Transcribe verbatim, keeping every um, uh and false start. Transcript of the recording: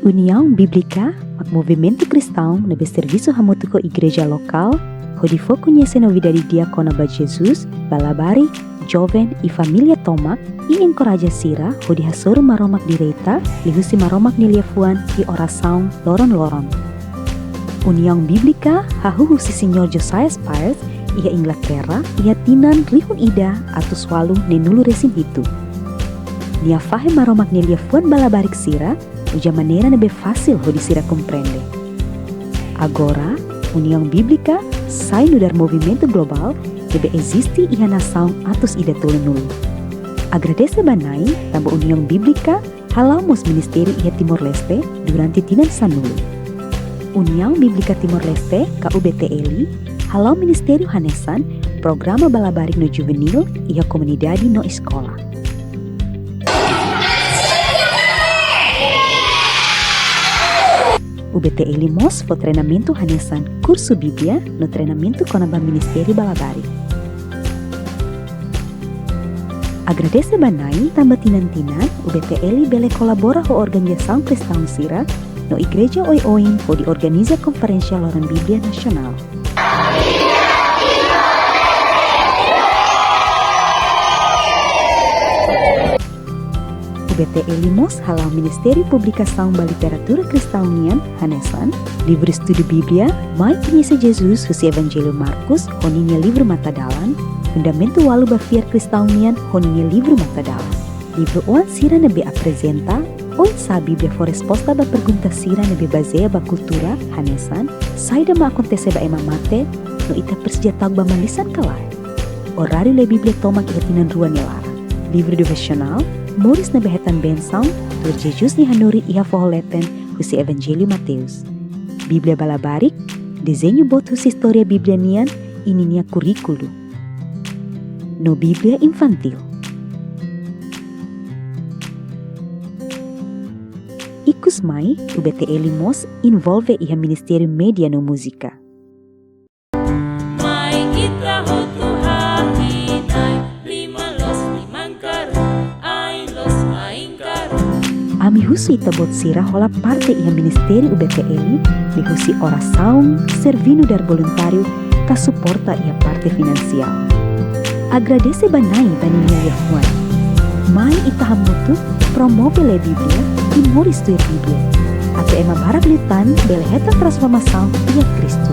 Uniaun Bíblika mak movimentu kristaun ne'ebé servisu hamutuk ho igreja lokál, hodi fó koñese novidade di'ak kona-ba Jesus ba labarik, joven i família tomak, i enkoraja sira hodi hasoru Maromak direta liuhusi Maromak nia liafuan i orasaun loron-loron. Uniaun Bíblika hahú husi Señór Josias Pires iha Inglaterra iha tinan rihun ida atus walu neenulu resin hitu. Nia fahe Maromak nia liafuan ba labarik sira uza maneira ne'ebé fasil hodi sira komprende. Agora, Uniaun Bíblika sai nu'udar movimentu globál ne'ebé eziste iha nasaun atus ida tolunulu. Agradese ba Na'i tanba Uniaun Bíblika hala'o mós ministériu iha Timor-Leste durante tinan sanulu. Uniaun Bíblika Timor-Leste, ka U B T L, hala'o ministériu hanesan programa ba labarik no juvenil iha komunidade no eskola. U B T L mós fó treinamentu hanesan kursu Bíblia no treinamentu kona-ba ministériu ba labarik. Agradese ba Na'i tanba tinan-tinan U B T L bele kolabora ho organizasaun kristaun sira no igreja oioin hodi organiza konferénsia loron Bíblia nasionál. U B T L mós hala'o ministériu publikasaun ba literatura kristaun nian hanesan livru estudu Bíblia, Mai Koñese Jesus husi Evanjellu Markus ho ninia livru Matadalan, Fundamentu Ualu ba Fiar Kristaun nian ho ninia livru Matadalan. Livru oan sira ne'ebé aprezenta oinsá Bíblia fó resposta ba pergunta sira ne'ebé bazeia ba kultura, hanesan saida mak akontese ba ema mate, no ita presiza ta'uk ba malisan ka lae. Oráriu lee Bíblia tomak iha tinan rua nia laran. Livru devosionál, Moris ne'ebé Hetan Bensaun, tuir Jesus nia hanorin iha foho leten husi Evanjellu Mateus. Bíblia ba labarik, dezeñu boot husi istória Bíblia nian i ninia kurríkulu. No Bíblia infantíl. Ikusmai, U B T L mós envolve iha ministériu média no múzika. Mai ita hotu hahi'i Na'i, liman loos, liman karuk, ain loos, ain karuk. Ami husu ita-boot sira hola parte iha ministériu U B T L, liuhusi orasaun, servi nu'udar voluntáriu, ka suporta iha parte finansiál. Agradese ba Na'i ba ninia liafuan. Mai ita hamutuk promove lee Bíblia i moris tuir Bíblia, atu ema barak liután bele hetan transformasaun iha Kristu.